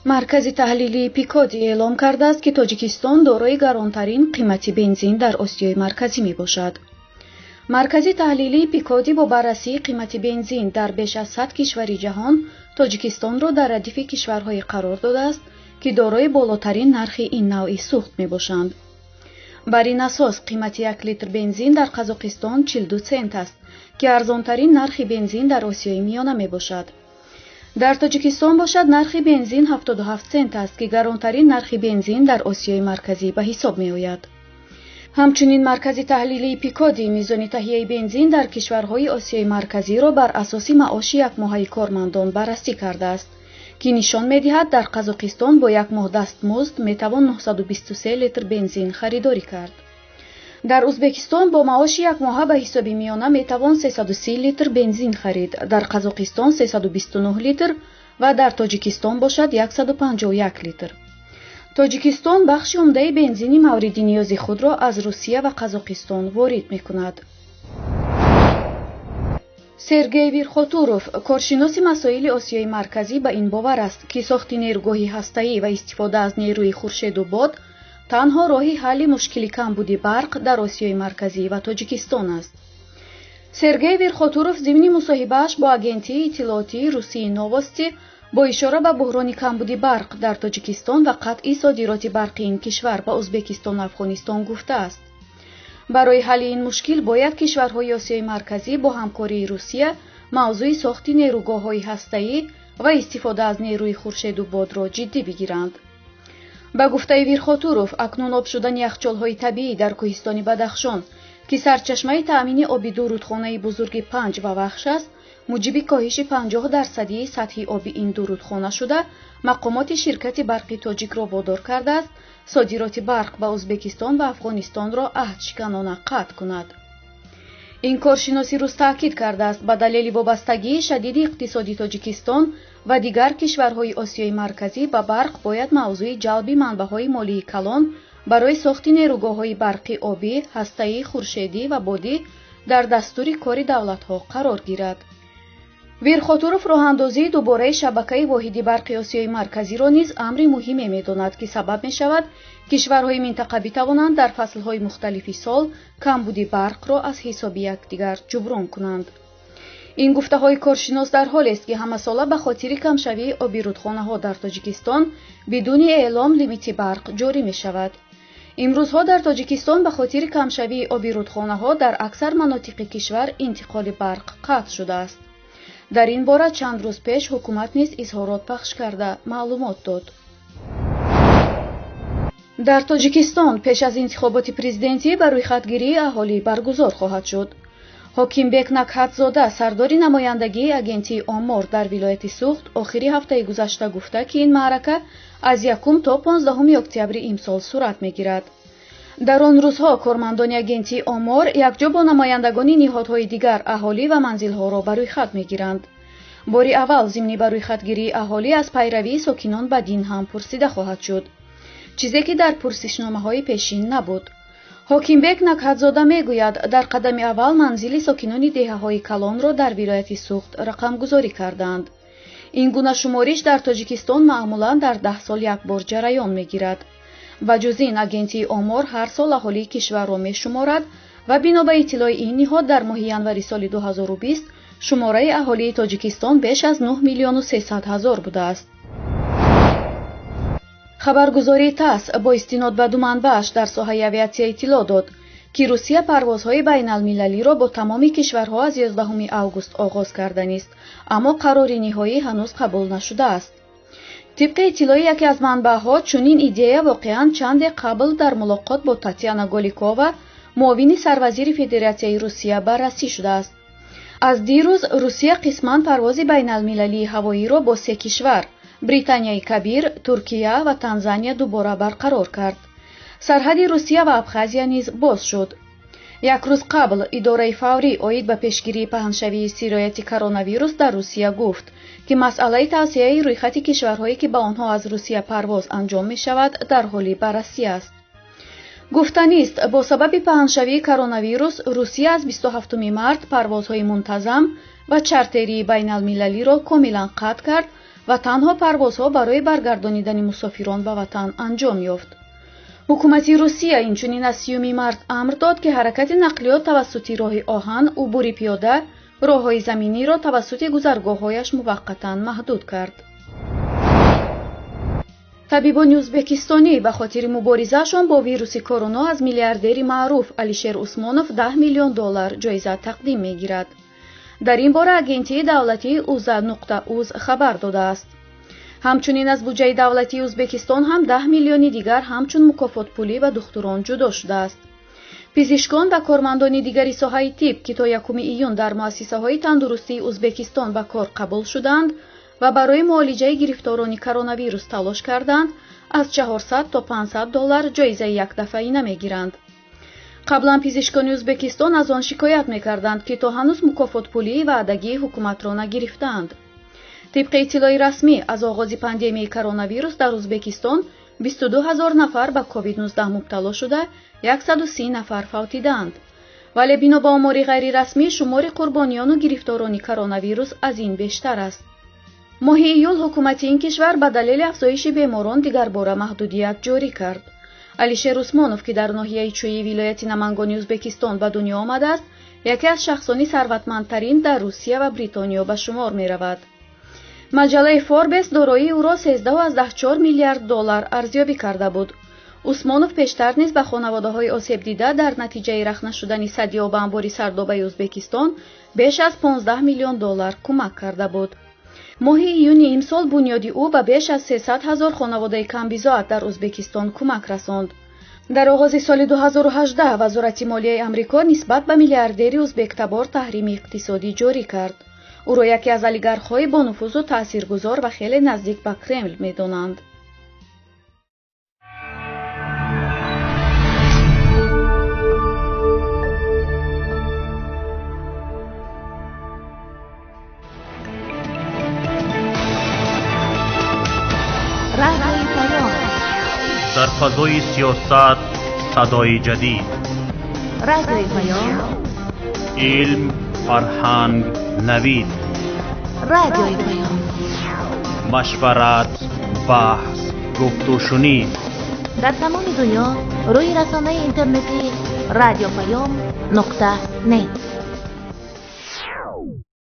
Маркази таҳлилии Пикоди эълом кардааст, ки Тоҷикистон дорои гаронтарин қимати бензин дар Осиёи Марказӣ мебошад. Маркази таҳлилии Пикоди бо баррасии қимати бензин дар беш аз 100 кишвари ҷаҳон Тоҷикистонро дар радифи кишварҳое қарор додааст, ки дорои болотарин нархи ин навъи сӯхт мебошанд. Бар ин асос қимати 1 литр бензин дар Қазоқистон 42 цент аст, ки арзонтарин нархи бензин дар Осиёи Миёна мебошад. Дар Тоҷикистон бошад нархи бензин 77 цент аст, ки гаронтарин нархи бензин дар Осиёи Марказӣ ба ҳисоб меояд. Ҳамчунин Маркази таҳлилии Пикоди мизони таҳияи бензин дар кишварҳои Осиёи Марказиро бар асоси маоши якмоҳаи кормандон баррасӣ кардааст, ки нишон медиҳад дар Қазоқистон бо як моҳ дастмузд метавон 923 литр бензин харидорӣ кард. Дар Узбекистон бо маоши якмоҳа ба ҳисоби миёна метавон 330 литр бензин харид, дар Қазоқистон 329 литр ва дар Тоҷикистон бошад 151 литр. Тоҷикистон бахши умдаи бензини мавриди ниёзи худро аз Русия ва Қазоқистон ворид мекунад. Сергей Вирхотуров, коршиноси масоили Осиёи Марказӣ, ба ин бовар аст, ки сохти нерӯгоҳи ҳастаӣ ва истифода аз нерӯи хуршеду бод танҳо роҳи ҳалли мушкили камбуди барқ дар Осиёи Марказӣ ва Тоҷикистон аст. Сергей Вирхотуров зимни мусоҳибааш бо агентии иттилоотии русии Новости бо ишора ба буҳрони камбуди барқ дар Тоҷикистон ва қатъи содироти барқи ин кишвар ба Узбекистону Афғонистон гуфтааст: барои ҳалли ин мушкил бояд кишварҳои Осиёи Марказӣ бо ҳамкории Русия мавзӯи сохти нерӯгоҳҳои ҳастаӣ ва истифода аз нерӯи хуршеду бодро ҷиддӣ бигиранд. Ба гуфтаи Вирхотуров, акнун об шудани яхчолҳои табиӣ дар кӯҳистони Бадахшон, ки сарчашмаи таъмини оби ду рудхонаи бузурги Панҷ ва Вахш аст, муҷиби коҳиши 50% сатҳи оби ин ду рудхона шуда, мақомоти ширкати барқи тоҷикро водор кардааст содироти барқ ба Узбекистон ва Афғонистонро аҳдшиканона қатъ кунад. Ин коршиноси рус таъкид кардааст, ба далели вобастагии шадиди иқтисоди Тоҷикистон ва дигар кишварҳои Осиёи Марказӣ ба барқ бояд мавзӯи ҷалби манбаъҳои молии калон барои сохти нерӯгоҳҳои барқи обӣ, ҳастаӣ, хуршедӣ ва бодӣ дар дастури кори давлатҳо қарор гирад. Вирхотуров роҳандозии дубораи шабакаи воҳиди барқи Осиёи Марказиро низ амри муҳиме медонад, ки сабаб мешавад кишварҳои минтақа битавонанд дар фаслҳои мухталифи сол камбуди барқро аз ҳисоби якдигар ҷуброн кунанд. Ин гуфтаҳои коршинос дар ҳолест, ки ҳамасола ба хотири камшавии оби рудхонаҳо дар Тоҷикистон бидуни эълом лимити барқ ҷорӣ мешавад. Имрӯзҳо дар Тоҷикистон ба хотири камшавии оби рудхонаҳо дар аксар манотиқи кишвар интиқоли барқ қатъ шудааст. Дар ин бора чанд рӯз пеш ҳукумат низ изҳорот пахш карда маълумот дод. Дар Тоҷикистон пеш аз интихоботи президентӣ ба рӯйхатгирии аҳолӣ баргузор хоҳад шуд. Ҳокимбек Накҳатзода, сардори намояндагии агентии омор дар вилояти Суғд, охири ҳафтаи гузашта гуфта, ки ин маърака аз 1 то 15 октябри имсол сурат мегирад. Дар он рӯзҳо кормандони агентии омор якҷо бо намояндагони ниҳодҳои дигар аҳолӣ ва манзилҳоро ба рӯйхат мегиранд. Бори аввал зимни ба рӯйхатгирии аҳолӣ аз пайравии сокинон ба дин ҳам пурсида хоҳад шуд, чизе ки дар пурсишномаҳои пешин набуд. Ҳокимбек Накҳатзода мегӯяд, дар қадами аввал манзили сокинони деҳаҳои калонро дар вилояти Суғд рақамгузорӣ кардаанд. Ин гуна шумориш дар Тоҷикистон маъмулан дар 10 сол як бор ҷараён мегирад. Ба ҷуз ин, агентии омор ҳар сол аҳолии кишварро мешуморад ва бино ба иттилои ин ниҳод дар моҳи январи соли 2020 шумораи аҳолии Тоҷикистон беш аз 9 миллиону 300 ҳазор будааст. Хабаргузории ТАСС бо истинод ба ду манбааш дар соҳаи авиатсия иттилоъ дод, ки Русия парвозҳои байналмилалиро бо тамоми кишварҳо аз 11 август оғоз карданист, аммо қарори ниҳоӣ ҳанӯз қабул нашудааст. Тибқи иттилои яке аз манбаъҳо, чунин идея воқеан чанде қабл дар мулоқот бо Татьяна Голикова, муовини сарвазири Федератсияи Русия, баррасӣ шудааст. Аз дирӯз Русия қисман парвози байналмилалии ҳавоиро бо се кишвар Британияи Кабир, Туркия ва Танзания дубора барқарор кард. Сарҳади Русия ва Абхазия низ боз шуд. Як рӯз қабл идораи фаврӣ оид ба пешгирии паҳншавии сирояти коронавирус дар Русия гуфт, ки масъалаи тавсияи рӯйхати кишварҳое, ки ба онҳо аз Русия парвоз анҷом мешавад, дар ҳоли баррасӣ аст. Гуфтанист, бо сабаби паҳншавии коронавирус Русия аз 27 март парвозҳои мунтазам ва чартерии байналмилалиро комилан қатъ кард ва танҳо парвозҳо барои баргардонидани мусофирон ба ватан анҷом ёфт. Ҳукумати Русия инчунин аз 30 март амр дод, ки ҳаракати нақлиёт тавассути роҳи оҳан, убури пиёда, роҳҳои заминиро тавассути гузаргоҳҳояш муваққатан маҳдуд кард. Табибони ӯзбекистонӣ ба хотири муборизаашон бо вируси корона аз миллиардери маъруф Алишер Усмонов 10 миллион доллар ҷоиза тақдим мегирад. Дар ин бора агентии давлатии Уза.Уз хабар додааст. Ҳамчунин аз буҷаи давлатии Ӯзбекистон ҳам 10 миллиони дигар ҳамчун мукофотпулӣ ба духтурон ҷудо шудааст. Пизишкон ва кормандони дигари соҳаи тиб, ки то 1 июн дар муассисаҳои тандурустии Ӯзбекистон ба кор қабул шуданд ва барои муолиҷаи гирифторони коронавирус талош карданд, аз 400 то 500 доллар ҷоизаи якдафъаина мегиранд. Қаблан пизишкони Ӯзбекистон аз он шикоят мекарданд, ки то ҳанӯз мукофотпулии ваъдагии ҳукуматро нагирифтаанд. Тибқи иттилои расмӣ, аз оғози пандемияи коронавирус дар Ӯзбекистон 22 ҳазор нафар ба COVID-19 мубтало шуда, 130 нафар фавтидаанд. Вале бино ба омори ғайрирасмӣ, шумори қурбониёну гирифторони коронавирус аз ин бештар аст. Моҳи июл ҳукумати ин кишвар ба далели афзоиши беморон дигарбора маҳдудият ҷорӣ кард. Алишер Усмонов, ки дар ноҳияи Чӯйи вилояти Намангони Ӯзбекистон ба дунё омадааст, яке аз шахсони сарватмандтарин дар Русия ва Бритониё ба шумор меравад. Маҷаллаи Форбес дороии ӯро 13,4 миллиард доллар арзёбӣ карда буд. Усмонов пештар низ ба хонаводаҳои осебдида дар натиҷаи рахна шудани садди обанбори сардобаи Ӯзбекистон беш аз 15 миллион доллар кӯмак карда буд. Моҳи июни имсол бунёди ӯ ба беш аз 300 ҳазор хонаводаи камбизоат дар Ӯзбекистон кӯмак расонд. Дар оғози соли 2018 Вазорати молияи Амрико нисбат ба миллиардери ӯзбектабор таҳрими иқтисодӣ ҷорӣ кард. Ӯро яке аз олигархҳои бонуфузу таъсиргузор ва хеле наздик ба Кремл медонанд. Дар фазои сиёсат садои ҷадид, Радиои Паём, илм, фарҳанг, навид, Радиои Паём, машварат, баҳс, гуфтушунид. Дар тамоми дунё рӯи расонаи интернетии радиопаём.нет.